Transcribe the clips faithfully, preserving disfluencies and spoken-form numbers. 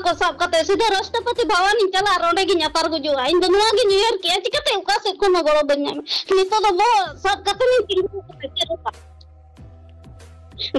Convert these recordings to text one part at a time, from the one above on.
ᱠᱚ ᱥᱟᱵ ᱠᱟᱛᱮ ᱥᱤᱫᱷᱟᱹ ᱨᱟᱥᱴᱨᱚᱯᱚᱛᱤ ᱵᱷᱟᱣᱟᱱ ᱤᱧ ᱪᱟᱞᱟᱜᱼᱟ ᱟᱨ ᱚᱸᱰᱮ ᱜᱤᱧ ᱟᱛᱟᱨ ᱜᱩᱡᱩᱜᱼᱟ᱾ ᱤᱧ ᱫᱚ ᱱᱚᱣᱟ ᱜᱤᱧ ᱩᱭᱦᱟᱹᱨ ᱠᱮᱜᱼᱟ, ᱪᱤᱠᱟᱹᱛᱮ ᱚᱠᱟ ᱥᱮᱫ ᱠᱷᱚᱱ ᱦᱚᱸ ᱜᱚᱲᱚ ᱵᱟᱹᱧ ᱧᱟᱢᱟ? ᱱᱤᱛᱚᱜ ᱫᱚ ᱵᱚᱦᱚᱜ ᱥᱟᱵ ᱠᱟᱛᱮ ᱤᱧ ᱛᱤᱸᱜᱩ ᱟᱠᱟᱱᱟ, ᱪᱮᱫ ᱦᱚᱸ ᱵᱟᱝ᱾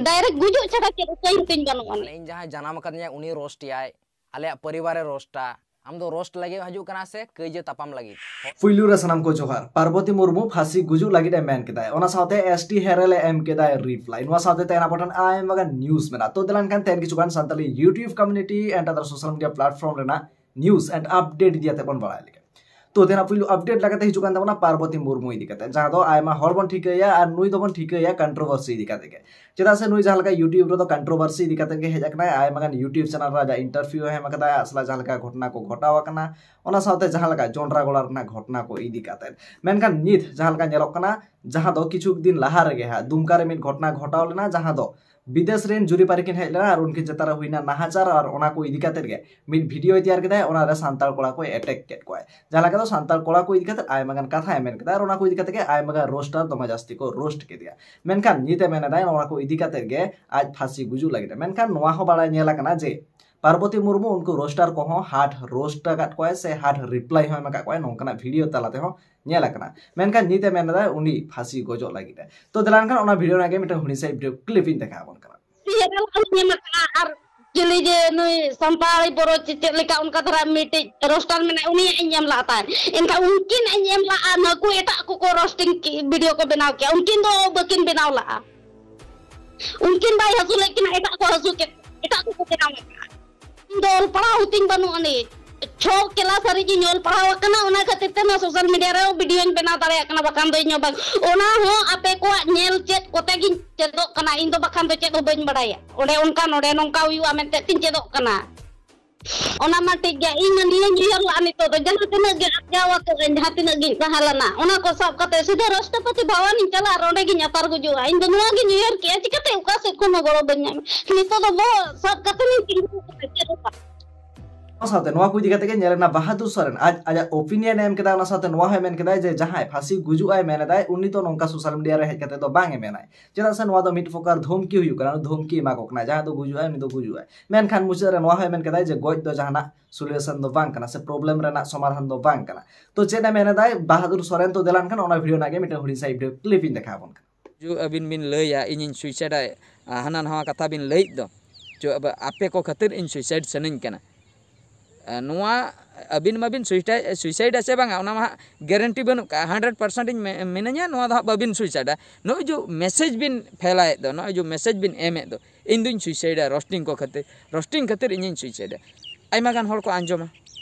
ᱰᱟᱭᱨᱮᱠᱴ ᱜᱩᱡᱩᱜ ᱪᱷᱟᱰᱟ ᱪᱮᱫ ᱩᱯᱟᱹᱭ ᱦᱚᱸ ᱛᱤᱧ ᱵᱟᱹᱱᱩᱜ ᱟᱹᱱᱤᱡ᱾ ᱤᱧ ᱡᱟᱦᱟᱸᱭ ᱡᱟᱱᱟᱢ ᱟᱠᱟᱫᱤᱧᱟ ᱩᱱᱤ ᱨᱳᱥᱴ ᱮᱭᱟᱭ, ᱟᱞᱮᱭᱟᱜ ᱯᱚᱨᱤᱵᱟᱨᱮ ᱨᱳᱥᱴᱟ᱾ ᱟᱢ ᱫᱚ ᱨᱳᱥᱴ ᱞᱟᱹᱜᱤᱫ ᱮᱢ ᱦᱤᱡᱩᱜ ᱠᱟᱱᱟ ᱥᱮ ᱠᱟᱹᱭᱡᱟᱹ ᱛᱟᱯᱟᱢ ᱞᱟᱹᱜᱤᱫ? ᱯᱩᱭᱞᱩ ᱨᱮ ᱥᱟᱱᱟᱢ ᱠᱚ ᱡᱚᱦᱟᱨ᱾ ᱯᱟᱨᱵᱚᱛᱤ ᱢᱩᱨᱢᱩ ᱯᱷᱟᱸᱥᱤ ᱜᱩᱡᱩᱜ ᱞᱟᱹᱜᱤᱫ ᱮ ᱢᱮᱱ ᱠᱮᱫᱟᱭ, ᱚᱱᱟ ᱥᱟᱶᱛᱮ ᱮᱥ ᱴᱤ ᱦᱮᱨᱮᱞ ᱮ ᱮᱢ ᱠᱮᱫᱟᱭ ᱨᱤᱯᱞᱟᱭ᱾ ᱱᱚᱣᱟ ᱥᱟᱶᱛᱮ ᱛᱮᱦᱮᱧ ᱟᱵᱚ ᱴᱷᱮᱱ ᱟᱭᱢᱟ ᱜᱟᱱ ᱱᱤᱭᱩᱡ ᱢᱮᱱᱟᱜᱼᱟ᱾ ᱛᱚ ᱫᱮᱞᱟᱱ ᱠᱷᱟᱱ ᱛᱮᱦᱮᱧ ᱠᱤᱪᱷᱩ ᱜᱟᱱ Santali YouTube community and other social media platform ᱨᱮᱱᱟᱜ news and update ᱤᱫᱤ ᱠᱟᱛᱮ ᱵᱚᱱ ᱵᱟᱲᱟᱭ ᱞᱮᱜᱮ᱾ ᱛᱚ ᱛᱮᱦᱮᱧ ᱯᱩᱭᱞᱩ ᱟᱯᱰᱮᱴ ᱞᱮᱠᱟᱛᱮ ᱦᱤᱡᱩᱜ ᱠᱟᱱ ᱛᱟᱵᱚᱱᱟ ᱯᱟᱨᱵᱚᱛᱤ ᱢᱩᱨᱢᱩ ᱤᱫᱤ ᱠᱟᱛᱮ, ᱡᱟᱦᱟᱸ ᱫᱚ ᱟᱭᱢᱟ ᱦᱚᱲ ᱵᱚᱱ ᱴᱷᱤᱠᱟᱹᱭᱟ ᱟᱨ ᱱᱩᱭ ᱫᱚᱵᱚᱱ ᱴᱷᱤᱠᱟᱹᱭᱟ ᱠᱚᱱᱴᱨᱳᱵᱷᱟᱨᱥᱤ ᱤᱫᱤ ᱠᱟᱛᱮ ᱜᱮ᱾ ᱪᱮᱫᱟᱜ ᱥᱮ ᱱᱩᱭ ᱡᱟᱦᱟᱸ ᱞᱮᱠᱟ YouTube ᱨᱮᱫᱚ ᱠᱚᱱᱴᱨᱳᱵᱷᱟᱨᱥᱤ ᱤᱫᱤ ᱠᱟᱛᱮ ᱜᱮ ᱦᱮᱡ ᱟᱠᱟᱱᱟᱭ, ᱟᱭᱢᱟ ᱜᱟᱱ YouTube ᱪᱮᱱᱮᱞ ᱨᱮ ᱟᱡᱟᱜ ᱤᱱᱴᱟᱨᱵᱷᱤᱭᱩ ᱮ ᱮᱢ ᱟᱠᱟᱫᱟ, ᱟᱥᱞᱟ ᱡᱟᱦᱟᱸ ᱞᱮᱠᱟ ᱜᱷᱚᱴᱚᱱᱟ ᱠᱚ ᱜᱷᱚᱴᱟᱣ ᱟᱠᱟᱱᱟ, ᱚᱱᱟ ᱥᱟᱶᱛᱮ ᱡᱟᱦᱟᱸ ᱞᱮᱠᱟ ᱡᱚᱱᱰᱨᱟ ᱜᱚᱲᱟ ᱨᱮᱱᱟᱜ ᱜᱷᱚᱴᱚᱱᱟ ᱠᱚ ᱤᱫᱤ ᱠᱟᱛᱮ᱾ ᱢᱮᱱᱠᱷᱟᱱ ᱱᱤᱛ ᱡᱟᱦᱟᱸ ᱞᱮᱠᱟ ᱧᱮᱞᱚᱜ ᱠᱟᱱᱟ, ᱡᱟᱦᱟᱸ ᱫᱚ ᱠᱤᱪᱷᱩ ᱫᱤᱱ ᱞᱟᱦᱟ ᱨᱮᱜᱮ ᱦᱟᱸᱜ ᱫᱩᱢᱠᱟ ᱨᱮ ᱢᱤᱫ ᱜᱷᱚᱴᱚᱱᱟ ᱜᱷᱚᱴᱟᱣ ᱞᱮᱱᱟ, ᱡᱟᱦᱟᱸ ᱫᱚ ᱵᱤᱫᱮᱥ ᱨᱮᱱ ᱡᱩᱨᱤᱯᱟᱹᱨᱤ ᱠᱤᱱ ᱦᱮᱡ ᱞᱮᱱᱟ ᱟᱨ ᱩᱱᱠᱤᱱ ᱪᱮᱛᱟᱱ ᱨᱮ ᱦᱩᱭᱱᱟ ᱱᱟᱦᱟᱪᱟᱨ, ᱟᱨ ᱚᱱᱟ ᱠᱚ ᱤᱫᱤ ᱠᱟᱛᱮ ᱜᱮ ᱢᱤᱫ ᱵᱷᱤᱰᱤᱭᱳᱭ ᱛᱮᱭᱟᱨ ᱠᱮᱫᱟᱭ, ᱚᱱᱟ ᱨᱮ ᱥᱟᱱᱛᱟᱲ ᱠᱚᱲᱟ ᱠᱚᱭ ᱮᱴᱮᱠ ᱠᱮᱫ ᱠᱚᱣᱟᱭ᱾ ᱡᱟᱦᱟᱸ ᱞᱮᱠᱟ ᱫᱚ ᱥᱟᱱᱛᱟᱲ ᱠᱚᱲᱟ ᱠᱚ ᱤᱫᱤ ᱠᱟᱛᱮ ᱟᱭᱢᱟ ᱜᱟᱱ ᱠᱟᱛᱷᱟᱭ ᱢᱮᱱ ᱠᱮᱫᱟ ᱟᱨ ᱚᱱᱟ ᱠᱚ ᱤᱫᱤ ᱠᱟᱛᱮ ᱜᱮ ᱟᱭᱢᱟ ᱜᱟᱱ ᱨᱳᱥᱴᱟᱨ ᱫᱚᱢᱮ ᱡᱟᱹᱥᱛᱤ ᱠᱚ ᱨᱳᱥᱴ ᱠᱮᱫᱮᱭᱟ᱾ ᱢᱮᱱᱠᱷᱟᱱ ᱱᱤᱛ ᱮ ᱢᱮᱱ ᱮᱫᱟᱭ ᱚᱱᱟ ᱠᱚ ᱤᱫᱤ ᱠᱟᱛᱮ ᱜᱮ ᱟᱡ ᱯᱷᱟᱸᱥᱤ ᱜᱩᱡᱩᱜ ᱞᱟᱹᱜᱤᱫ ᱮ᱾ ᱢᱮᱱᱠᱷᱟᱱ ᱱᱚᱣᱟ ᱦᱚᱸ ᱵᱟᱲᱟᱭ ᱧᱮᱞ ᱟᱠᱟᱱᱟ ᱡᱮ ᱯᱟᱨᱵᱚᱛᱤ ᱢᱩᱨᱢᱩ ᱩᱱᱠᱩ ᱨᱳᱥᱴᱟᱨ ᱠᱚᱦᱚᱸ ᱦᱟᱨᱰ ᱨᱳᱥᱴ ᱟᱠᱟᱫ ᱠᱚᱣᱟᱭ ᱥᱮ ᱦᱟᱨᱰ ᱨᱤᱯᱞᱟᱭ ᱦᱚᱸ ᱮᱢ ᱟᱠᱟᱫ ᱠᱚᱣᱟᱭ, ᱱᱚᱝᱠᱟᱱᱟᱜ ᱵᱷᱤᱰᱤᱭᱳ ᱛᱟᱞᱟ ᱛᱮᱦᱚᱸ ᱧᱮᱞ ᱟᱠᱟᱱᱟ᱾ ᱢᱮᱱᱠᱷᱟᱱ ᱱᱤᱛ ᱮ ᱢᱮᱱ ᱮᱫᱟᱭ ᱩᱱᱤ ᱯᱷᱟᱸᱥᱤ ᱜᱚᱡᱚᱜ ᱞᱟᱹᱜᱤᱫ ᱮ᱾ ᱛᱚ ᱫᱮᱞᱟ ᱮᱱᱠᱷᱟᱱ ᱚᱱᱟ ᱵᱷᱤᱰᱤᱭᱳ ᱨᱮᱱᱟᱜ ᱜᱮ ᱢᱤᱫᱴᱟᱝ ᱦᱩᱰᱤᱧ ᱥᱟᱺᱦᱤᱡ ᱵᱷᱤᱰᱤᱭᱳ ᱠᱞᱤᱯ ᱤᱧ ᱫᱮᱠᱷᱟᱣ ᱟᱵᱚᱱ ᱠᱟᱱᱟ᱾ ᱦᱮᱨᱮᱞ ᱟᱞᱚᱢ ᱮᱢ ᱟᱠᱟᱫᱼᱟ ᱟᱨ ᱪᱤᱞᱤ ᱡᱮ ᱱᱩᱭ ᱥᱟᱱᱛᱟᱲᱤ ᱵᱚᱨᱚ ᱪᱮ-, ᱪᱮᱫ ᱞᱮᱠᱟ ᱚᱱᱠᱟ ᱫᱷᱟᱨᱟ ᱢᱤᱫᱴᱤᱡ ᱨᱳᱥᱴᱟᱨ ᱢᱮᱱᱟᱭ, ᱩᱱᱤᱭᱟᱜ ᱤᱧ ᱮᱢ ᱞᱟᱜ ᱛᱟᱭ᱾ ᱮᱱᱠᱷᱟᱱ ᱩᱱᱠᱤᱱᱟᱜ ᱤᱧ ᱮᱢ ᱞᱟᱜᱼᱟ, ᱱᱟᱹᱠᱩ ᱮᱴᱟᱜ ᱠᱚᱠᱚ ᱨᱳᱥᱴᱤᱝ ᱠᱤ-, ᱵᱷᱤᱰᱤᱭᱳ ᱠᱚ ᱵᱮᱱᱟᱣ ᱠᱮᱜᱼᱟ, ᱩᱱᱠᱤᱱ ᱫᱚ ᱵᱟᱹᱠᱤᱱ ᱵᱮᱱᱟᱣ ᱞᱟᱜᱼᱟ᱾ ᱩᱱᱠᱤᱱ ᱵᱟᱭ ᱦᱟᱹᱥᱩ ᱞᱮᱫ ᱠᱤᱱᱟ, ᱮᱴᱟᱜ ᱠᱚ ᱦᱟᱹᱥᱩ ᱠᱮᱫ, ᱮᱴᱟᱜ ᱠᱚᱠᱚ ᱵᱮᱱᱟᱣ ᱟᱠᱟᱫᱼᱟ᱾ ᱤᱧ ᱫᱚ ᱚᱞ ᱯᱟᱲᱦᱟᱣ ᱦᱚᱸᱛᱤᱧ ᱵᱟᱹᱱᱩᱜ ᱟᱹᱱᱤᱡ, ᱪᱷᱚ ᱠᱮᱞᱟᱥ ᱦᱟᱹᱨᱤᱡ ᱤᱧ ᱚᱞ ᱯᱟᱲᱦᱟᱣ ᱟᱠᱟᱱᱟ, ᱚᱱᱟ ᱠᱷᱟᱹᱛᱤᱨ ᱛᱮ ᱱᱚᱣᱟ ᱥᱳᱥᱟᱞ ᱢᱤᱰᱤᱭᱟ ᱨᱮ ᱵᱷᱤᱰᱤᱭᱳᱧ ᱵᱮᱱᱟᱣ ᱫᱟᱲᱮᱭᱟᱜ ᱠᱟᱱᱟ, ᱵᱟᱠᱷᱟᱱ ᱫᱚ ᱤᱧ ᱦᱚᱸ ᱵᱟᱝ᱾ ᱚᱱᱟ ᱦᱚᱸ ᱟᱯᱮ ᱠᱚᱣᱟᱜ ᱧᱮᱞ ᱪᱮᱫ ᱠᱚᱛᱮ ᱜᱤᱧ ᱪᱮᱫᱚᱜ ᱠᱟᱱᱟ, ᱤᱧ ᱫᱚ ᱵᱟᱠᱷᱟᱱ ᱫᱚ ᱪᱮᱫ ᱦᱚᱸ ᱵᱟᱹᱧ ᱵᱟᱲᱟᱭᱟ᱾ ᱚᱸᱰᱮ ᱚᱱᱠᱟ, ᱱᱚᱰᱮ ᱱᱚᱝᱠᱟ ᱦᱩᱭᱩᱜᱼᱟ ᱢᱮᱱᱛᱮ ᱛᱤᱧ ᱪᱮᱫᱚᱜ ᱠᱟᱱᱟ᱾ ᱚᱱᱟ ᱢᱟ ᱴᱷᱤᱠ ᱜᱮᱭᱟ, ᱤᱧ ᱢᱟ ᱱᱤᱭᱟᱹᱧ ᱩᱭᱦᱟᱹᱨ ᱞᱟᱜᱼᱟ, ᱱᱤᱛᱚᱜ ᱫᱚ ᱡᱟᱦᱟᱸ ᱛᱤᱱᱟᱹᱜ ᱜᱮ ᱟᱨᱡᱟᱣ ᱟᱠᱟᱫᱟᱹᱧ, ᱡᱟᱦᱟᱸ ᱛᱤᱱᱟᱹᱜ ᱜᱤᱧ ᱛᱟᱦᱮᱸ ᱞᱮᱱᱟ, ᱚᱱᱟ ᱠᱚ ᱥᱟᱵ ᱠᱟᱛᱮ ᱥᱤᱫᱷᱟᱹ ᱨᱟᱥᱴᱨᱚᱯᱚᱛᱤ ᱵᱷᱟᱣᱟᱱᱤᱧ ᱪᱟᱞᱟᱜᱼᱟ ᱟᱨ ᱚᱸᱰᱮ ᱜᱤᱧ ᱟᱛᱟᱨ ᱜᱩᱡᱩᱜᱼᱟ᱾ ᱤᱧ ᱫᱚ ᱱᱚᱣᱟ ᱜᱤᱧ ᱩᱭᱦᱟᱹᱨ ᱠᱮᱜᱼᱟ, ᱪᱤᱠᱟᱹᱛᱮ ᱚᱠᱟ ᱥᱮᱫ ᱠᱷᱚᱱ ᱦᱚᱸ ᱜᱚᱲᱚ ᱵᱟᱹᱧ ᱧᱟᱢᱟ? ᱱᱤᱛᱚᱜ ᱫᱚ ᱵᱚᱦᱚᱜ ᱥᱟᱵ ᱠᱟᱛᱮ ᱤᱧ ᱛᱤᱸᱜᱩ ᱟᱠᱟᱱᱟ, ᱪᱮᱫ ᱦᱚᱸ ᱵᱟᱝ᱾ ᱚᱱᱟ ᱥᱟᱶᱛᱮ ᱱᱚᱣᱟ ᱠᱚ ᱤᱫᱤ ᱠᱟᱛᱮ ᱜᱮ ᱧᱮᱞ ᱮᱱᱟ ᱵᱟᱦᱟᱫᱩᱨ ᱥᱚᱨᱮᱱ ᱟᱡ ᱟᱡᱟᱜ ᱳᱯᱤᱱᱤᱭᱚᱱ ᱮ ᱮᱢ ᱠᱮᱫᱟ᱾ ᱚᱱᱟ ᱥᱟᱶᱛᱮ ᱱᱚᱣᱟ ᱦᱚᱸᱭ ᱢᱮᱱ ᱠᱮᱫᱟᱭ ᱡᱮ ᱡᱟᱦᱟᱸᱭ ᱯᱷᱟᱹᱥᱤ ᱜᱩᱡᱩᱜ ᱟᱭ ᱢᱮᱱ ᱮᱫᱟᱭ, ᱩᱱᱤ ᱫᱚ ᱱᱚᱝᱠᱟ ᱥᱳᱥᱟᱞ ᱢᱤᱰᱤᱭᱟ ᱨᱮ ᱦᱮᱡ ᱠᱟᱛᱮ ᱫᱚ ᱵᱟᱝ ᱮ ᱢᱮᱱᱟᱭ, ᱪᱮᱫᱟᱜ ᱥᱮ ᱱᱚᱣᱟ ᱫᱚ ᱢᱤᱫ ᱯᱨᱚᱠᱟᱨ ᱫᱷᱚᱢᱠᱤ ᱦᱩᱭᱩᱜ ᱠᱟᱱᱟ, ᱫᱷᱚᱢᱠᱤ ᱮᱢᱟ ᱠᱚ ᱠᱟᱱᱟ, ᱡᱟᱦᱟᱸᱭ ᱫᱚ ᱜᱩᱡᱩᱜ ᱟᱭ ᱩᱱᱤ ᱫᱚ ᱜᱩᱡᱩᱜ ᱟᱭ᱾ ᱢᱮᱱᱠᱷᱟᱱ ᱢᱩᱪᱟᱹᱫ ᱨᱮ ᱱᱚᱣᱟ ᱦᱚᱸᱭ ᱢᱮᱱ ᱠᱮᱫᱟᱭ ᱡᱮ ᱜᱚᱡ ᱫᱚ ᱡᱟᱦᱟᱱᱟᱜ ᱥᱚᱞᱩᱭᱮᱥᱚᱱ ᱫᱚ ᱵᱟᱝ ᱠᱟᱱᱟ ᱥᱮ ᱯᱨᱚᱵᱞᱮᱢ ᱨᱮᱱᱟᱜ ᱥᱚᱢᱟᱫᱷᱟᱱ ᱫᱚ ᱵᱟᱝ ᱠᱟᱱᱟ᱾ ᱛᱚ ᱪᱮᱫ ᱮ ᱢᱮᱱ ᱮᱫᱟᱭ ᱵᱟᱦᱟᱫᱩᱨ ᱥᱚᱨᱮᱱ? ᱛᱚ ᱫᱮᱞᱟᱱ ᱠᱷᱟᱱ ᱚᱱᱟ ᱵᱷᱤᱰᱤᱭᱳ ᱨᱮᱱᱟᱜ ᱜᱮ ᱢᱤᱫᱴᱮᱱ ᱦᱩᱰᱤᱧ ᱥᱟᱺᱦᱤᱡ ᱵᱷᱤᱰᱤᱭᱳ ᱠᱞᱤᱯ ᱤᱧ ᱫᱮᱠᱷᱟᱣ ᱟᱵᱚᱱ ᱠᱟᱱᱟ᱾ ᱡᱩ ᱟᱹᱵᱤᱱ ᱵᱤᱱ ᱞᱟᱹᱭᱟ ᱤᱧᱤᱧ ᱥᱩᱭᱥᱟᱭᱤᱰᱟ, ᱦᱟᱱᱟ ᱱᱟᱣᱟ ᱠᱟᱛᱷᱟ ᱵᱤᱱ ᱞᱟᱹᱭᱮᱫ ᱫᱚ, ᱡᱩ ᱟᱵ-, ᱟᱯᱮ ᱠᱚ ᱠᱷᱟᱹᱛᱤᱨ ᱤᱧ ᱥᱩᱭᱥᱟᱭᱤᱰ ᱥᱟᱱᱟᱧ ᱠᱟᱱᱟ᱾ ᱟ, ᱱᱚᱣᱟ ᱟᱹᱵᱤᱱ ᱢᱟᱵᱤᱱ ᱥᱩᱭᱥᱟᱭᱤᱰ, ᱥᱩᱭᱥᱟᱭᱤᱰᱟ ᱥᱮ ᱵᱟᱝᱟ, ᱚᱱᱟ ᱢᱟ ᱦᱟᱸᱜ ᱜᱮᱨᱮᱱᱴᱤ ᱵᱟᱹᱱᱩᱜ ᱠᱟᱜᱼᱟ, ᱦᱟᱱᱰᱨᱮᱰ ᱯᱟᱨᱥᱮᱱᱴ ᱤᱧ ᱢᱮ-, ᱢᱤᱱᱟᱹᱧᱟ, ᱱᱚᱣᱟ ᱫᱚ ᱦᱟᱸᱜ ᱵᱟᱹᱵᱤᱱ ᱥᱩᱭᱥᱟᱭᱤᱰᱟ᱾ ᱱᱚᱜᱼᱚᱭ ᱡᱩ ᱢᱮᱥᱮᱡᱽ ᱵᱤᱱ ᱯᱷᱮᱞᱟᱭᱮᱫ ᱫᱚ, ᱱᱚᱜᱼᱚᱭ ᱡᱩ ᱢᱮᱥᱮᱡᱽ ᱵᱤᱱ ᱮᱢᱮᱫ ᱫᱚ, ᱤᱧ ᱫᱩᱧ ᱥᱩᱭᱥᱟᱭᱤᱰᱟ ᱨᱳᱥᱴᱤᱝ ᱠᱚ ᱠᱷᱟᱹᱛᱤᱨ, ᱨᱳᱥᱴᱤᱝ ᱠᱷᱟᱹᱛᱤᱨ ᱤᱧᱤᱧ ᱥᱩᱭᱥᱟᱭᱤᱰᱟ᱾ ᱟᱭᱢᱟ ᱜᱟᱱ ᱦᱚᱲ ᱠᱚ ᱟᱸᱡᱚᱢᱟ᱾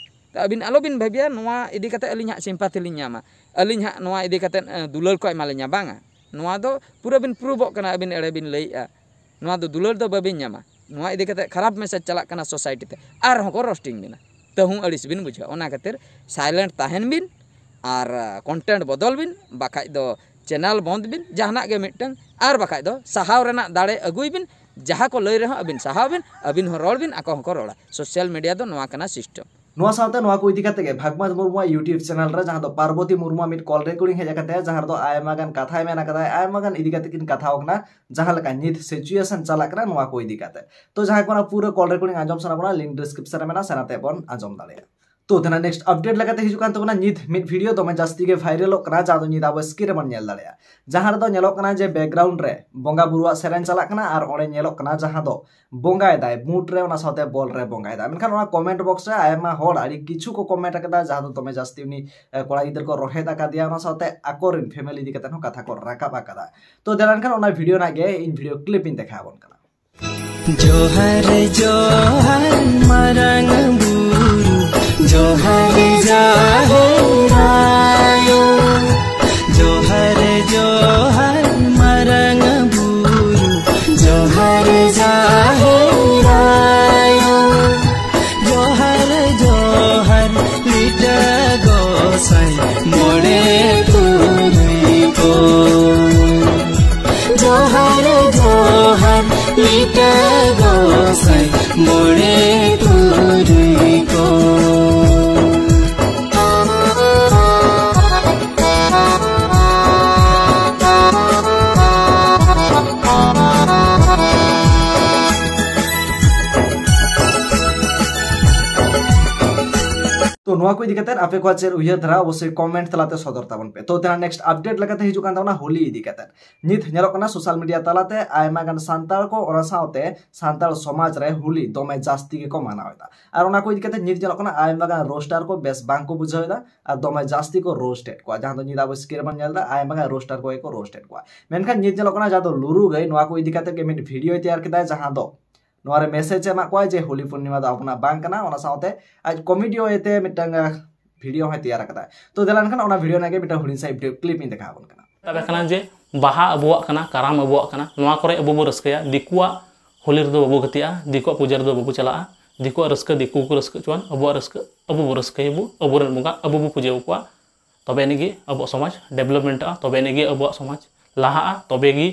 ᱛᱚ ᱟᱹᱵᱤᱱ ᱟᱞᱚᱵᱤᱱ ᱵᱷᱟᱹᱵᱤᱭᱟ ᱱᱚᱣᱟ ᱤᱫᱤ ᱠᱟᱛᱮ ᱟᱹᱞᱤᱧ ᱦᱟᱸᱜ ᱥᱤᱢᱯᱟᱛᱷᱤ ᱞᱤᱧ ᱧᱟᱢᱟ᱾ ᱟᱹᱞᱤᱧ ᱦᱟᱸᱜ ᱱᱚᱣᱟ ᱤᱫᱤ ᱠᱟᱛᱮ, ᱮ, ᱫᱩᱞᱟᱹᱲ ᱠᱚ ᱮᱢᱟᱞᱤᱧᱟ, ᱵᱟᱝᱟ᱾ ᱱᱚᱣᱟ ᱫᱚ ᱯᱩᱨᱟᱹ ᱵᱤᱱ ᱯᱨᱩᱵᱷᱚᱜ ᱠᱟᱱᱟ, ᱟᱹᱵᱤᱱ ᱮᱲᱮ ᱵᱤᱱ ᱞᱟᱹᱭᱮᱫᱼᱟ᱾ ᱱᱚᱣᱟ ᱫᱚ ᱫᱩᱞᱟᱹᱲ ᱫᱚ ᱵᱟᱹᱵᱤᱱ ᱧᱟᱢᱟ᱾ ᱱᱚᱣᱟ ᱤᱫᱤ ᱠᱟᱛᱮ ᱠᱷᱟᱨᱟᱯ ᱢᱮᱥᱮᱡᱽ ᱪᱟᱞᱟᱜ ᱠᱟᱱᱟ ᱥᱳᱥᱟᱭᱴᱤ ᱛᱮ, ᱟᱨᱦᱚᱸ ᱠᱚ ᱨᱳᱥᱴᱤᱝ ᱵᱤᱱᱟ, ᱛᱟᱹᱦᱩᱸ ᱟᱹᱲᱤᱥ ᱵᱤᱱ ᱵᱩᱡᱷᱟᱹᱣᱟ᱾ ᱚᱱᱟ ᱠᱷᱟᱹᱛᱤᱨ ᱥᱟᱭᱞᱮᱱᱴ ᱛᱟᱦᱮᱱ ᱵᱤᱱ ᱟᱨ, ᱟ, ᱠᱚᱱᱴᱮᱱᱴ ᱵᱚᱫᱚᱞ ᱵᱤᱱ, ᱵᱟᱠᱷᱟᱡ ᱫᱚ ᱪᱮᱱᱮᱞ ᱵᱚᱱᱫ ᱵᱤᱱ, ᱡᱟᱦᱟᱱᱟᱜ ᱜᱮ ᱢᱤᱫᱴᱟᱝ, ᱟᱨ ᱵᱟᱠᱷᱟᱡ ᱫᱚ ᱥᱟᱦᱟᱣ ᱨᱮᱱᱟᱜ ᱫᱟᱲᱮ ᱟᱹᱜᱩᱭ ᱵᱤᱱ᱾ ᱡᱟᱦᱟᱸ ᱠᱚ ᱞᱟᱹᱭ ᱨᱮᱦᱚᱸ ᱟᱹᱵᱤᱱ ᱥᱟᱦᱟᱣ ᱵᱤᱱ, ᱟᱹᱵᱤᱱ ᱦᱚᱸ ᱨᱚᱲ ᱵᱤᱱ, ᱟᱠᱚ ᱦᱚᱸᱠᱚ ᱨᱚᱲᱟ᱾ ᱥᱳᱥᱟᱞ ᱢᱤᱰᱤᱭᱟ ᱫᱚ ᱱᱚᱣᱟ ᱠᱟᱱᱟ ᱥᱤᱥᱴᱮᱢ᱾ ᱱᱚᱣᱟ ᱥᱟᱶᱛᱮ ᱱᱚᱣᱟ ᱠᱚ ᱤᱫᱤ ᱠᱟᱛᱮ ᱜᱮ ᱵᱷᱟᱜᱽᱢᱟᱡᱽ ᱢᱩᱨᱢᱩᱣᱟᱜ YouTube ᱪᱮᱱᱮᱞ ᱨᱮ, ᱡᱟᱦᱟᱸ ᱫᱚ ᱯᱟᱨᱵᱚᱛᱤ ᱢᱩᱨᱢᱩᱣᱟᱜ ᱢᱤᱫ ᱠᱚᱞ ᱨᱮᱠᱚᱨᱰᱤᱝ ᱦᱮᱡ ᱟᱠᱟᱱ ᱛᱟᱭᱟ, ᱡᱟᱦᱟᱸ ᱨᱮᱫᱚ ᱟᱭᱢᱟ ᱜᱟᱱ ᱠᱟᱛᱷᱟᱭ ᱢᱮᱱ ᱟᱠᱟᱫᱟ, ᱟᱭᱢᱟ ᱜᱟᱱ ᱤᱫᱤ ᱠᱟᱛᱮ ᱠᱤᱱ ᱠᱟᱛᱷᱟᱣ ᱟᱠᱟᱱᱟ, ᱡᱟᱦᱟᱸ ᱞᱮᱠᱟ ᱱᱤᱛ ᱥᱤᱪᱩᱭᱮᱥᱚᱱ ᱪᱟᱞᱟᱜ ᱠᱟᱱᱟ ᱱᱚᱣᱟ ᱠᱚ ᱤᱫᱤ ᱠᱟᱛᱮ᱾ ᱛᱚ ᱡᱟᱦᱟᱸᱭ ᱠᱚ ᱚᱱᱟ ᱯᱩᱨᱟᱹ ᱠᱚᱞ ᱨᱮᱠᱚᱨᱰᱤᱝ ᱟᱸᱡᱚᱢ ᱥᱟᱱᱟ ᱵᱚᱱᱟ, ᱞᱤᱝᱠ ᱰᱤᱥᱠᱨᱤᱯᱥᱚᱱ ᱨᱮ ᱢᱮᱱᱟᱜᱼᱟ, ᱥᱮᱱ ᱟᱛᱮ ᱵᱚᱱ ᱟᱸᱡᱚᱢ ᱫᱟᱲᱮᱭᱟᱜᱼᱟ᱾ ᱛᱚ ᱛᱮᱱᱟᱜ ᱱᱮᱠᱥᱴ ᱟᱯᱰᱮᱴ ᱞᱮᱠᱟᱛᱮ ᱦᱤᱡᱩᱜ ᱠᱟᱱ ᱛᱟᱵᱚᱱᱟ ᱱᱤᱛ ᱢᱤᱫ ᱵᱷᱤᱰᱤᱭᱳ ᱫᱚᱢᱮ ᱡᱟᱹᱥᱛᱤ ᱜᱮ ᱵᱷᱟᱭᱨᱟᱞᱚᱜ ᱠᱟᱱᱟ, ᱡᱟᱦᱟᱸ ᱫᱚ ᱱᱤᱛ ᱟᱵᱚ ᱥᱠᱨᱤᱱ ᱨᱮᱵᱚᱱ ᱧᱮᱞ ᱫᱟᱲᱮᱭᱟᱜᱼᱟ, ᱡᱟᱦᱟᱸ ᱨᱮᱫᱚ ᱧᱮᱞᱚᱜ ᱠᱟᱱᱟ ᱡᱮ ᱵᱮᱠᱜᱨᱟᱣᱩᱱᱰ ᱨᱮ ᱵᱚᱸᱜᱟ ᱵᱩᱨᱩᱣᱟᱜ ᱥᱮᱨᱮᱧ ᱪᱟᱞᱟᱜ ᱠᱟᱱᱟ ᱟᱨ ᱚᱸᱰᱮ ᱧᱮᱞᱚᱜ ᱠᱟᱱᱟ ᱡᱟᱦᱟᱸ ᱫᱚ ᱵᱚᱸᱜᱟᱭ ᱫᱟᱭ ᱢᱩᱴ ᱨᱮ, ᱚᱱᱟ ᱥᱟᱶᱛᱮ ᱵᱚᱞ ᱨᱮ ᱵᱚᱸᱜᱟᱭ ᱫᱟᱭ᱾ ᱢᱮᱱᱠᱷᱟᱱ ᱚᱱᱟ ᱠᱚᱢᱮᱱᱴ ᱵᱚᱠᱥ ᱨᱮ ᱟᱭᱢᱟ ᱦᱚᱲ ᱟᱹᱰᱤ ᱠᱤᱪᱷᱩ ᱠᱚ ᱠᱚᱢᱮᱱᱴ ᱟᱠᱟᱫᱟ, ᱡᱟᱦᱟᱸ ᱫᱚ ᱫᱚᱢᱮ ᱡᱟᱹᱥᱛᱤ ᱩᱱᱤ, ᱮ, ᱠᱚᱲᱟ ᱜᱤᱫᱽᱨᱟᱹ ᱠᱚ ᱨᱚᱦᱮᱫ ᱟᱠᱟᱫᱮᱭᱟ, ᱚᱱᱟ ᱥᱟᱶᱛᱮ ᱟᱠᱚᱨᱮᱱ ᱯᱷᱮᱢᱮᱞᱤ ᱤᱫᱤ ᱠᱟᱛᱮ ᱦᱚᱸ ᱠᱟᱛᱷᱟ ᱠᱚ ᱨᱟᱠᱟᱵ ᱟᱠᱟᱫᱟ᱾ ᱛᱚ ᱫᱮᱞᱟᱱ ᱠᱷᱟᱱ ᱚᱱᱟ ᱵᱷᱤᱰᱤᱭᱳ ᱨᱮᱱᱟᱜ ᱜᱮ ᱤᱧ ᱵᱷᱤᱰᱤᱭᱳ ᱠᱞᱤᱯ ᱤᱧ ᱫᱮᱠᱷᱟᱣ ᱟᱵᱚᱱ ᱠᱟᱱᱟ᱾ ᱡᱚᱦᱟᱨ ᱡᱚᱦᱟᱨ ᱢᱟᱨᱟᱝ ᱵᱩᱨᱩ, ᱡᱚᱦᱟᱨ ᱡᱟᱦᱮᱨ ᱟᱭᱳ, ᱡᱚᱦᱟᱨ ᱡᱚᱦᱟᱨ ᱢᱟᱨᱟᱝ ᱵᱩᱨᱩ, ᱡᱚᱦᱟᱨ ᱡᱟᱦᱮᱨ ᱟᱭᱳ, ᱡᱚᱦᱟᱨ ᱡᱚᱦᱟᱨ ᱞᱤᱴᱟᱹ ᱜᱚᱸᱥᱟᱭ ᱢᱚᱬᱮ ᱛᱩᱨᱩᱭ ᱠᱚ᱾ ᱡᱚᱦᱟᱨ ᱡᱚᱦᱟᱨ ᱞᱤᱴᱟᱹ ᱜᱚᱸᱥᱟᱭ ᱢᱚᱬᱮ ᱛᱚ ᱱᱚᱣᱟ ᱠᱚ ᱤᱫᱤ ᱠᱟᱛᱮ ᱟᱯᱮ ᱠᱚᱣᱟᱜ ᱪᱮᱫ ᱩᱭᱦᱟᱹᱨ ᱫᱷᱟᱨᱟ ᱚᱵᱚᱥᱥᱳᱭ ᱠᱚᱢᱮᱱᱴ ᱛᱟᱞᱟᱛᱮ ᱥᱚᱫᱚᱨ ᱛᱟᱵᱚᱱ ᱯᱮ᱾ ᱛᱚ ᱛᱮᱱᱟᱜ ᱱᱮᱠᱥᱴ ᱟᱯᱰᱮᱴ ᱞᱮᱠᱟᱛᱮ ᱦᱤᱡᱩᱜ ᱠᱟᱱ ᱛᱟᱵᱚᱱᱟ ᱦᱳᱞᱤ ᱤᱫᱤ ᱠᱟᱛᱮ᱾ ᱱᱤᱛ ᱧᱮᱞᱚᱜ ᱠᱟᱱᱟ ᱥᱳᱥᱟᱞ ᱢᱤᱰᱤᱭᱟ ᱛᱟᱞᱟᱛᱮ ᱟᱭᱢᱟ ᱜᱟᱱ ᱥᱟᱱᱛᱟᱲ ᱠᱚ, ᱚᱱᱟ ᱥᱟᱶᱛᱮ ᱥᱟᱱᱛᱟᱲ ᱥᱚᱢᱟᱡᱽ ᱨᱮ ᱦᱳᱞᱤ ᱫᱚᱢᱮ ᱡᱟᱹᱥᱛᱤ ᱜᱮᱠᱚ ᱢᱟᱱᱟᱣ ᱮᱫᱟ᱾ ᱟᱨ ᱚᱱᱟ ᱠᱚ ᱤᱫᱤ ᱠᱟᱛᱮ ᱱᱤᱛ ᱧᱮᱞᱚᱜ ᱠᱟᱱᱟ ᱟᱭᱢᱟ ᱜᱟᱱ ᱨᱳᱥᱴᱟᱨ ᱠᱚ ᱵᱮᱥ ᱵᱟᱝ ᱠᱚ ᱵᱩᱡᱷᱟᱹᱣ ᱮᱫᱟ ᱟᱨ ᱫᱚᱢᱮ ᱡᱟᱹᱥᱛᱤ ᱠᱚ ᱨᱳᱥᱴ ᱮᱫ ᱠᱚᱣᱟ᱾ ᱡᱟᱦᱟᱸ ᱫᱚ ᱱᱤᱛ ᱟᱵᱚ ᱥᱠᱨᱤᱱ ᱨᱮᱵᱚᱱ ᱧᱮᱞ ᱮᱫᱟ, ᱟᱭᱢᱟ ᱜᱟᱱ ᱨᱳᱥᱴᱟᱨ ᱠᱚᱜᱮ ᱠᱚ ᱨᱳᱥᱴ ᱮᱫ ᱠᱚᱣᱟ᱾ ᱢᱮᱱᱠᱷᱟᱱ ᱱᱤᱛ ᱧᱮᱞᱚᱜ ᱠᱟᱱᱟ ᱡᱟᱦᱟᱸ ᱫᱚ ᱞᱩᱨᱩ ᱜᱟᱹᱭ ᱱᱚᱣᱟ ᱠᱚ ᱤᱫᱤ ᱠᱟᱛᱮ ᱜᱮ ᱢᱤᱫ ᱵᱷᱤᱰᱤᱭᱳᱭ ᱛᱮᱭᱟᱨ ᱠᱮᱫᱟ, ᱡᱟᱦᱟᱸ ᱫᱚ ᱱᱚᱣᱟ ᱨᱮ ᱢᱮᱥᱮᱡᱽ ᱮ ᱮᱢᱟᱜ ᱠᱚᱣᱟ ᱡᱮ ᱦᱳᱞᱤ ᱯᱩᱨᱱᱤᱢᱟ ᱫᱚ ᱟᱵᱚᱱᱟᱜ ᱵᱟᱝ ᱠᱟᱱᱟ᱾ ᱚᱱᱟ ᱥᱟᱶᱛᱮ ᱟᱡ ᱠᱚᱢᱮᱰᱤ ᱳᱭᱮ ᱛᱮ ᱢᱤᱫᱴᱟᱝ ᱵᱷᱤᱰᱤᱭᱳ ᱦᱚᱸᱭ ᱛᱮᱭᱟᱨ ᱟᱠᱟᱫᱟ᱾ ᱛᱚ ᱫᱮᱞᱟ ᱮᱱᱠᱷᱟᱱ ᱚᱱᱟ ᱵᱷᱤᱰᱤᱭᱳ ᱨᱮᱱᱟᱜ ᱜᱮ ᱢᱤᱫᱴᱟᱝ ᱦᱩᱰᱤᱧ ᱥᱟᱺᱦᱤᱡ ᱵᱷᱤᱰᱤᱭᱳ ᱠᱞᱤᱯ ᱤᱧ ᱫᱮᱠᱷᱟᱣ ᱟᱵᱚᱱ ᱠᱟᱱᱟ᱾ ᱢᱮᱛᱟᱜ ᱠᱟᱱᱟ ᱡᱮ ᱵᱟᱦᱟ ᱟᱵᱚᱣᱟᱜ ᱠᱟᱱᱟ, ᱠᱟᱨᱟᱢ ᱟᱵᱚᱣᱟᱜ ᱠᱟᱱᱟ, ᱱᱚᱣᱟ ᱠᱚᱨᱮ ᱟᱵᱚ ᱵᱚ ᱨᱟᱹᱥᱠᱟᱹᱭᱟ, ᱫᱤᱠᱩᱣᱟᱜ ᱦᱳᱞᱤ ᱨᱮᱫᱚ ᱵᱟᱵᱚ ᱜᱟᱛᱮᱜᱼᱟ, ᱫᱤᱠᱩᱣᱟᱜ ᱯᱩᱡᱟᱹ ᱨᱮᱫᱚ ᱵᱟᱵᱚ ᱪᱟᱞᱟᱜᱼᱟ, ᱫᱤᱠᱩᱣᱟᱜ ᱨᱟᱹᱥᱠᱟᱹ ᱫᱤᱠᱩ ᱠᱚ ᱨᱟᱹᱥᱠᱟᱹ ᱦᱚᱪᱚᱣᱟᱱ, ᱟᱵᱚᱣᱟᱜ ᱨᱟᱹᱥᱠᱟᱹ ᱟᱵᱚ ᱵᱚ ᱨᱟᱹᱥᱠᱟᱹᱭᱟᱵᱚ, ᱟᱵᱚᱨᱮᱱ ᱵᱚᱸᱜᱟ ᱟᱵᱚ ᱵᱚ ᱯᱩᱡᱟᱹ ᱟᱠᱚᱣᱟ᱾ ᱛᱚᱵᱮ ᱟᱹᱱᱤᱡ ᱜᱮ ᱟᱵᱚᱣᱟᱜ ᱥᱚᱢᱟᱡᱽ ᱰᱮᱵᱷᱞᱚᱯᱢᱮᱱᱴᱚᱜᱼᱟ, ᱛᱚᱵᱮ ᱟᱹᱱᱤᱡ ᱜᱮ ᱟᱵᱚᱣᱟᱜ ᱥᱚᱢᱟᱡᱽ ᱞᱟᱦᱟᱜᱼᱟ, ᱛᱚᱵᱮ ᱜᱮ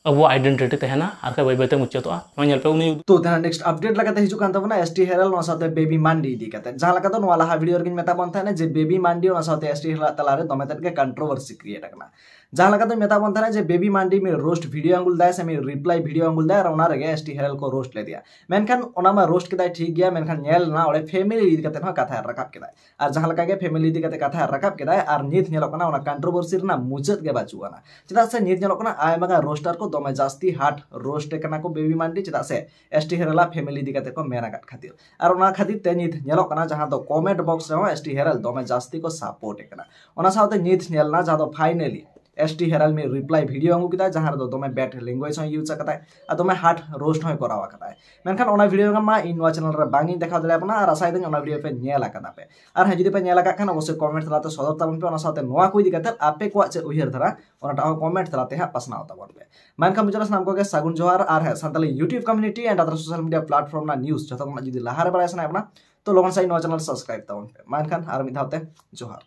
ᱟᱵᱚᱣᱟᱜ ᱟᱭᱰᱮᱱᱴᱤᱴᱤ ᱛᱟᱦᱮᱱᱟ, ᱟᱨ ᱠᱷᱟᱡ ᱵᱟᱹᱭ ᱵᱟᱹᱭᱛᱮ ᱢᱩᱪᱟᱹᱫᱚᱜᱼᱟ᱾ ᱱᱚᱣᱟ ᱧᱮᱞ ᱯᱮ, ᱩᱱᱤ ᱛᱚ ᱛᱮᱱᱟᱜ ᱱᱮᱠᱥᱴ ᱟᱯᱰᱮᱴ ᱞᱮᱠᱟᱛᱮ ᱦᱤᱡᱩᱜ ᱠᱟᱱ ᱛᱟᱵᱚᱱᱟ ᱮᱥ ᱴᱤ ᱦᱮᱨᱟᱞ, ᱱᱚᱣᱟ ᱥᱟᱶᱛᱮ ᱵᱮᱵᱤ ᱢᱟᱱᱰᱤ ᱤᱫᱤ ᱠᱟᱛᱮ᱾ ᱡᱟᱦᱟᱸ ᱞᱮᱠᱟ ᱫᱚ ᱱᱚᱣᱟ ᱞᱟᱦᱟ ᱵᱷᱤᱰᱤᱭᱳ ᱨᱮᱜᱤᱧ ᱢᱮᱛᱟ ᱵᱚᱱ ᱛᱟᱦᱮᱱᱟ ᱡᱮ ᱵᱮᱵᱤ ᱢᱟᱱᱰᱤ ᱚᱱᱟ ᱥᱟᱶᱛᱮ ᱮᱥ ᱴᱤ ᱦᱮᱨᱟᱞ ᱛᱟᱞᱟᱨᱮ ᱫᱚᱢᱮ ᱛᱮᱫ ᱜᱮ ᱠᱚᱱᱴᱨᱳᱵᱷᱟᱨᱥᱤ ᱠᱨᱤᱭᱮᱴ ᱟᱠᱟᱱᱟ᱾ ᱡᱟᱦᱟᱸ ᱞᱮᱠᱟ ᱫᱚᱧ ᱢᱮᱛᱟ ᱵᱚᱱ ᱛᱟᱦᱮᱱᱟ ᱡᱮ ᱵᱮᱵᱤ ᱢᱟᱱᱰᱤ ᱢᱤᱫ ᱨᱳᱥᱴ ᱵᱷᱤᱰᱤᱭᱳ ᱟᱹᱜᱩ ᱞᱮᱫᱟᱭ ᱥᱮ ᱢᱤᱫ ᱨᱤᱯᱞᱟᱭ ᱵᱷᱤᱰᱤᱭᱳ ᱟᱹᱜᱩ ᱞᱮᱫᱟᱭ, ᱟᱨ ᱚᱱᱟ ᱨᱮᱜᱮ ᱮᱥ ᱴᱤ ᱦᱮᱨᱟᱞ ᱠᱚ ᱨᱳᱥᱴ ᱞᱮᱫᱮᱭᱟ᱾ ᱢᱮᱱᱠᱷᱟᱱ ᱚᱱᱟ ᱢᱟ ᱨᱳᱥᱴ ᱠᱮᱫᱟᱭ ᱴᱷᱤᱠ ᱜᱮᱭᱟ, ᱢᱮᱱᱠᱷᱟᱱ ᱧᱮᱞ ᱞᱮᱱᱟ ᱚᱸᱰᱮ ᱯᱷᱮᱢᱤᱞᱤ ᱤᱫᱤ ᱠᱟᱛᱮ ᱦᱚᱸ ᱠᱟᱛᱷᱟᱭ ᱨᱟᱠᱟᱵ ᱠᱮᱫᱟᱭ᱾ ᱟᱨ ᱡᱟᱦᱟᱸ ᱞᱮᱠᱟ ᱜᱮ ᱯᱷᱮᱢᱤᱞᱤ ᱤᱫᱤ ᱠᱟᱛᱮ ᱠᱟᱛᱷᱟᱭ ᱨᱟᱠᱟᱵ ᱠᱮᱫᱟᱭ, ᱟᱨ ᱱᱤᱛ ᱧᱮᱞᱚᱜ ᱠᱟᱱᱟ ᱚᱱᱟ ᱠᱚᱱᱴᱨᱳᱵᱷᱟᱨᱥᱤ ᱨᱮᱱᱟᱜ ᱢᱩᱪᱟᱹᱫ ᱜᱮ ᱵᱟᱹᱪᱩᱜ ᱟᱱᱟ᱾ ᱪᱮᱫᱟᱜ ᱥᱮ ᱱᱤᱛ ᱧᱮᱞᱚᱜ ᱠᱟᱱᱟ ᱟᱭᱢᱟ ᱜᱟᱱ ᱨᱳᱥᱴᱟᱨ ᱠᱚ ᱫᱚᱢᱮ ᱡᱟᱹᱥᱛᱤ ᱦᱟᱨᱰ ᱨᱳᱥᱴ ᱠᱟᱱᱟ ᱠᱚ ᱵᱮᱵᱤ ᱢᱟᱱᱰᱤ, ᱪᱮᱫᱟᱜ ᱥᱮ ᱮᱥ ᱴᱤ ᱦᱮᱨᱟᱞᱟᱜ ᱯᱷᱮᱢᱤᱞᱤ ᱤᱫᱤ ᱠᱟᱛᱮ ᱠᱚ ᱢᱮᱱ ᱟᱠᱟᱫ ᱠᱷᱟᱹᱛᱤᱨ᱾ ᱟᱨ ᱚᱱᱟ ᱠᱷᱟᱹᱛᱤᱨ ᱛᱮ ᱱᱤᱛ ᱧᱮᱞᱚᱜ ᱠᱟᱱᱟ ᱡᱟᱦᱟᱸ ᱫᱚ ᱠᱚᱢᱮᱱᱴ ᱵᱚᱠᱥ ᱨᱮᱦᱚᱸ ᱮᱥ ᱴᱤ ᱦᱮᱨᱟᱞ ᱫᱚᱢᱮ ᱡᱟᱹᱥᱛᱤ ᱠᱚ ᱥᱟᱯᱳᱨᱴ ᱮ ᱠᱟᱱᱟ᱾ ᱚᱱᱟ ᱥᱟᱶᱛᱮ ᱱᱤᱛ ᱧᱮᱞ ᱮᱱᱟ ᱡᱟᱦᱟᱸ ᱫᱚ ᱯᱷᱟᱭᱱᱮᱞᱤ ᱮᱥ ᱴᱤ ᱦᱮᱨᱟᱞ ᱢᱤᱫ ᱨᱤᱯᱞᱟᱭ ᱵᱷᱤᱰᱤᱭᱳ ᱟᱹᱜᱩ ᱠᱮᱫᱟ, ᱡᱟᱦᱟᱸ ᱨᱮᱫᱚ ᱫᱚᱢᱮ ᱵᱮᱰ ᱞᱮᱝᱜᱩᱭᱮᱡᱽ ᱦᱚᱸ ᱤᱭᱩᱡᱽ ᱟᱠᱟᱫᱟᱭ ᱟᱨ ᱫᱚᱢᱮ ᱦᱟᱨᱰ ᱨᱳᱥᱴ ᱦᱚᱸᱭ ᱠᱚᱨᱟᱣ ᱟᱠᱟᱫᱟᱭ᱾ ᱢᱮᱱᱠᱷᱟᱱ ᱚᱱᱟ ᱵᱷᱤᱰᱤᱭᱳ ᱢᱟ ᱤᱧ ᱱᱚᱣᱟ ᱪᱮᱱᱮᱞ ᱨᱮ ᱵᱟᱝ ᱤᱧ ᱫᱮᱠᱷᱟᱣ ᱫᱟᱲᱮᱭᱟᱵᱚᱱᱟ, ᱟᱨ ᱟᱥᱟᱭᱮᱫᱟᱹᱧ ᱚᱱᱟ ᱵᱷᱤᱰᱤᱭᱳ ᱯᱮ ᱧᱮᱞ ᱟᱠᱟᱫᱟ ᱯᱮ᱾ ᱟᱨ ᱦᱮᱸ, ᱡᱩᱫᱤ ᱯᱮ ᱧᱮᱞ ᱟᱠᱟᱫ ᱠᱷᱟᱱ ᱚᱵᱚᱥᱥᱳᱭ ᱠᱚᱢᱮᱱᱴ ᱛᱟᱞᱟᱛᱮ ᱥᱚᱫᱚᱨ ᱛᱟᱵᱚᱱ ᱯᱮ, ᱚᱱᱟ ᱥᱟᱶᱛᱮ ᱱᱚᱣᱟ ᱠᱚ ᱤᱫᱤ ᱠᱟᱛᱮ ᱟᱯᱮ ᱠᱚᱣᱟᱜ ᱪᱮᱫ ᱩᱭᱦᱟᱹᱨ ᱫᱷᱟᱨᱟ, ᱚᱱᱟᱴᱟᱜ ᱦᱚᱸ ᱠᱚᱢᱮᱱᱴ ᱛᱟᱞᱟᱛᱮ ᱦᱟᱸᱜ ᱯᱟᱥᱱᱟᱣ ᱛᱟᱵᱚᱱ ᱯᱮ᱾ ᱢᱮᱱᱠᱷᱟᱱ ᱢᱩᱪᱟᱹᱫ ᱨᱮ ᱥᱟᱱᱟᱢ ᱠᱚᱜᱮ ᱥᱟᱹᱜᱩᱱ ᱡᱚᱦᱟᱨ, ᱟᱨ ᱦᱮᱸ, Santali YouTube community and other social media platform ᱨᱮᱱᱟᱜ ᱱᱤᱭᱩᱡᱽ ᱡᱚᱛᱚ ᱠᱷᱚᱱᱟᱜ ᱡᱩᱫᱤ ᱞᱟᱦᱟ ᱨᱮ ᱵᱟᱲᱟᱭ ᱥᱟᱱᱟᱭᱮᱫ ᱵᱚᱱᱟ, ᱛᱚ ᱞᱚᱜᱚᱱ ᱥᱟᱺᱦᱤᱡ ᱱᱚᱣᱟ ᱪᱮᱱᱮᱞ ᱥᱟᱵᱥᱠᱨᱟᱭᱤᱵ ᱛᱟᱵᱚᱱ ᱯᱮ᱾ ᱢᱟ ᱮᱱᱠᱷᱟᱱ ᱟᱨ ᱢᱤᱫ ᱫᱷᱟᱣ ᱛᱮ ᱡᱚᱦᱟᱨ᱾